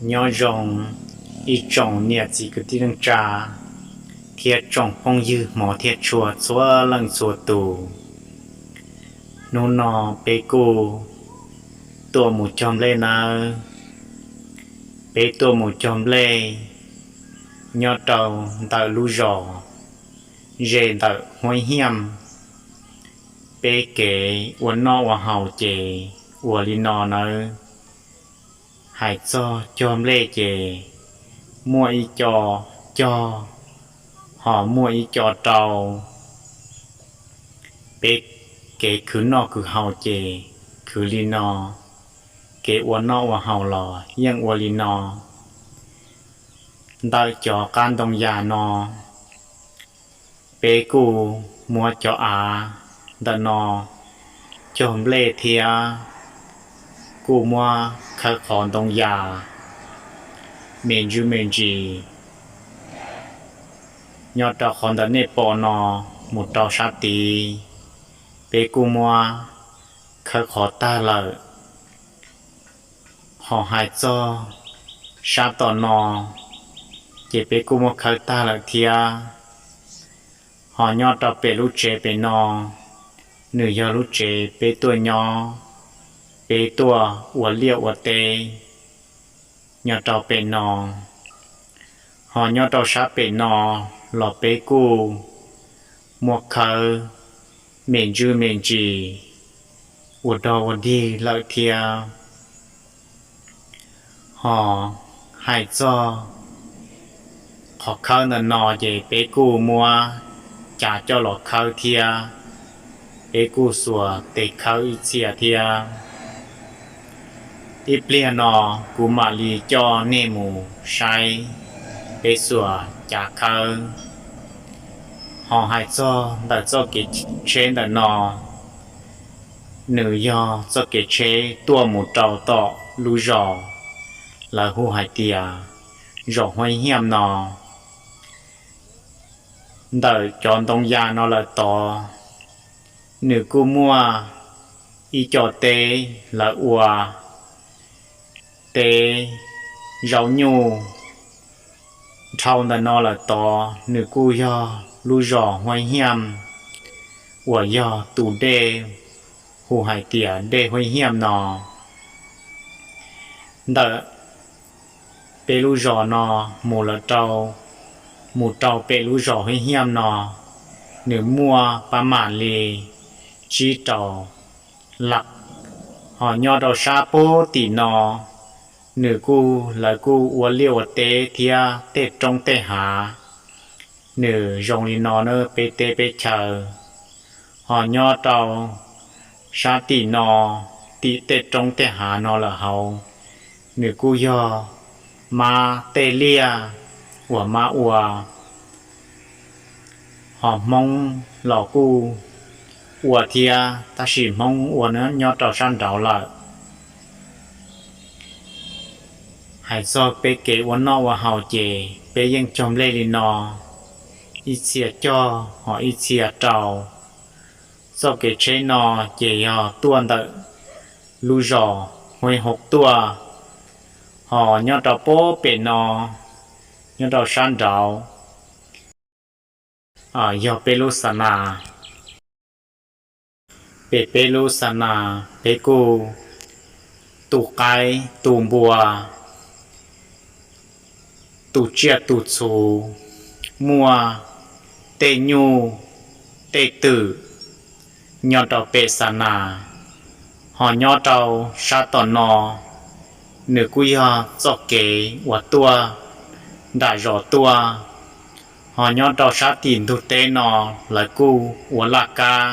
Nyob zoo ib tsoom niam txiv kwv tij neej tsa thiab tsoom phooj ywg hmov thiab tshua txhua leej txhua tus. Hnub no peb kuj tuaj mus cog nplej nawb. Peb tuaj mus cog nplej nyob rau ntawm lub zos ze ntawm Huaib Hiaj. Peb kev ua noj ua haus ces ua li no nawb. Hais txog cog nplej ces muaj ib co cog, ho muaj ib co rau. Peb kev khwv noj khwv haus ces khwv li no, kev ua noj ua haus los yeej ua li no. Ntawm cov qab ntoo yas no, peb kuj muab cov av ntawm no cog nplej thiab kuj muab khawb qhov ntoo yas me ntsis me ntsis. Nyob rau qhov ntawm nej pom no mus rau sab tid, peb kuj muab khawb qhov tag lawm. Ho hais txog sab tom no, ces peb kuj muab khawb tag lawm thiab. Ho nyob rau pem lub tsev pem no, nws yog lub tsev peb tuaj nyob, peb tuaj ua liaj ua teb nyob rau pem no. Ho nyob rau sab pem no los peb kuj muab khawb me ntsis me ntsis ua dog ua dig lawm thiab. Ho hais txog qhov khawb ntawm no ces peb kuj muab cav coj los khawb thiab, peb kuj xuas tes khawb ib txhia thiab. Ib pliag no kuv mam li coj nej mus saib peb xuas cav khawb. Ho hais txog ntawm txoj kev tsheb ntawm no, nws yog txoj kev tsheb tuaj mus rau tom lub zos lawv hu hais tias zos Huaib Hiaj no. Ntawm cov ntoo yas no lawm tod, nws kuj muaj ib co teb lawv ua teb, zaub nyuj. Dhau ntawm no lawm tod nws kuj yog lub zos Huaib Hiaj uas yog tus dej hu hais tias dej Huaib Hiaj no. Ntawm peb lub zos no mus lawm rau, mus rau pem lub zos Huaib Hiaj no, nws muaj pab mam li tsib rau laj. Ho nyob rau sab pem tim no, nws kuj, lawv kuj ua liaj ua teb thiab tej roob tej hav. Nws zoo li no na peb teb peb chaw. Ho nyob rau sab tim no, tim tej roob tej hav no lawm hauv, nws kuj yog mab tej liaj uas mab ua. Ho Hmoob los kuj ua thiab, tab sis Hmoob ua nyob rau sab nraud lawm. Hais txog peb kev ua noj ua haus ces peb yeej cog nplej li no, ib txhia cog ho ib txhia rau. Txoj kev tsheb no ces yog tuaj ntawm lub zos Huaib Hauv tuaj, ho nyob rau pem no, nyob rau sab nraud, yog peb lub xa nas. Pem peb lub xa nas peb kuj tu qaib tu npua, tu tsiaj tu txhu, muaj tej nyuj tej twm nyob rau pem xa nas. Ho nyob rau sab tom no, nws kuj yog txoj kev uas tuaj nram zos tuaj. Ho nyob rau sab tim ntug teb no, lawv kuj ua laj kab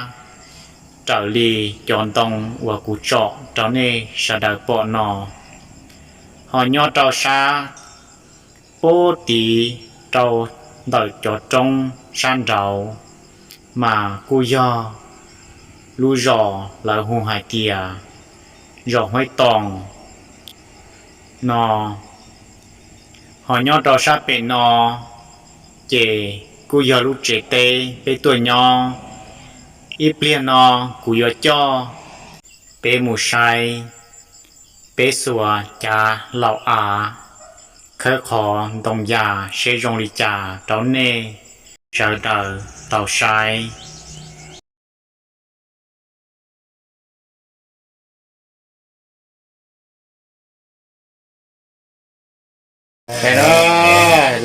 raws li cov ntoo uas kuv tsom rau nej sawv daws pom no. Ho nyob rau sab pem tid rau ntawm cov roob sab nraud mas kuj yog lub zos lawv hu hais tias zos Huaib Toos no. Ho nyob rau sab pem no ces kuj yog lub tsev teb peb tuaj nyob. Ib pliag no kuv yuav coj peb mus saib peb xuas cav laum av khawb qhov ntoo yas seb zoo li cas rau nej sawv daws tau saib.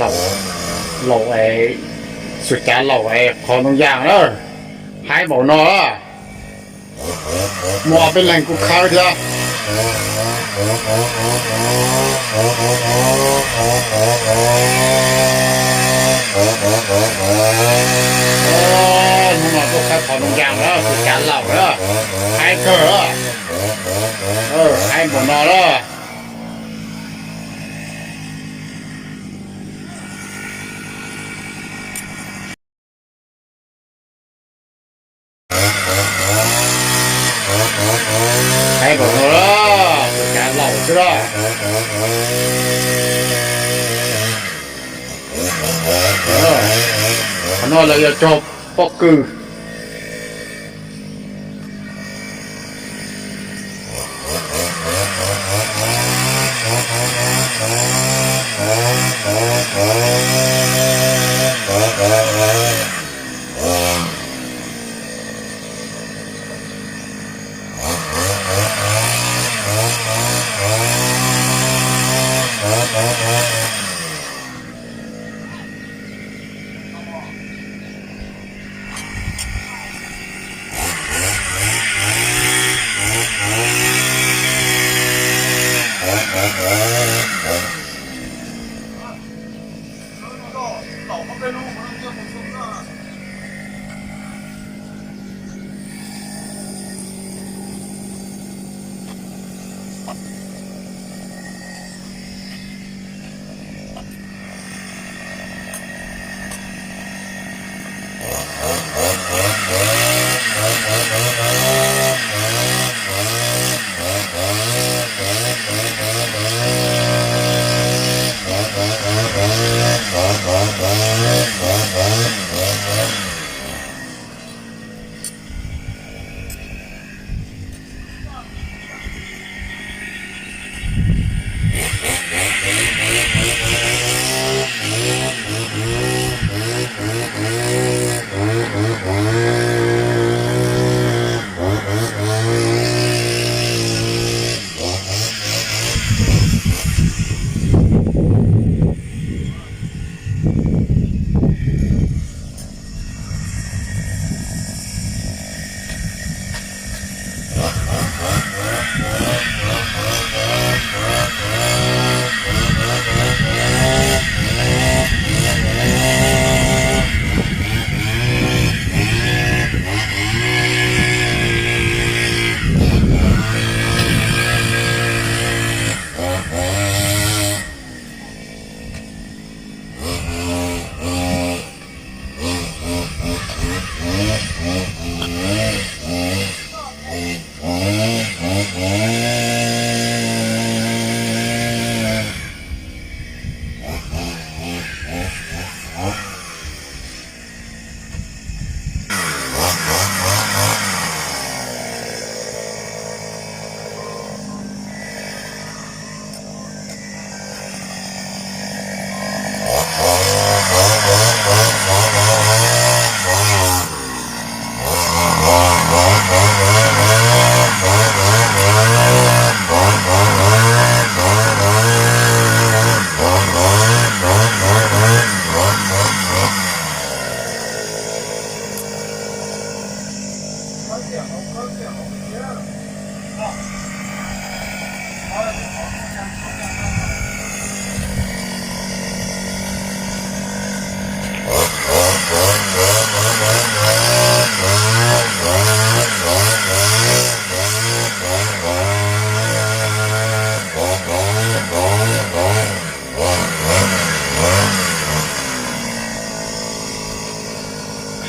Laum, laum, xu cav laum es qhov ntoo yas na, haib npaum no. Muaj ob peb leeg kuj khawb thiab. Hnub no tuaj khawb qhov ntoo yas na, xu cav laum na, haib kawg, haib npaum no na. Haib npaum no na, xu cav laum xwb na. Qhov no lawv yuav cog pob kws.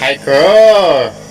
Haib kawg.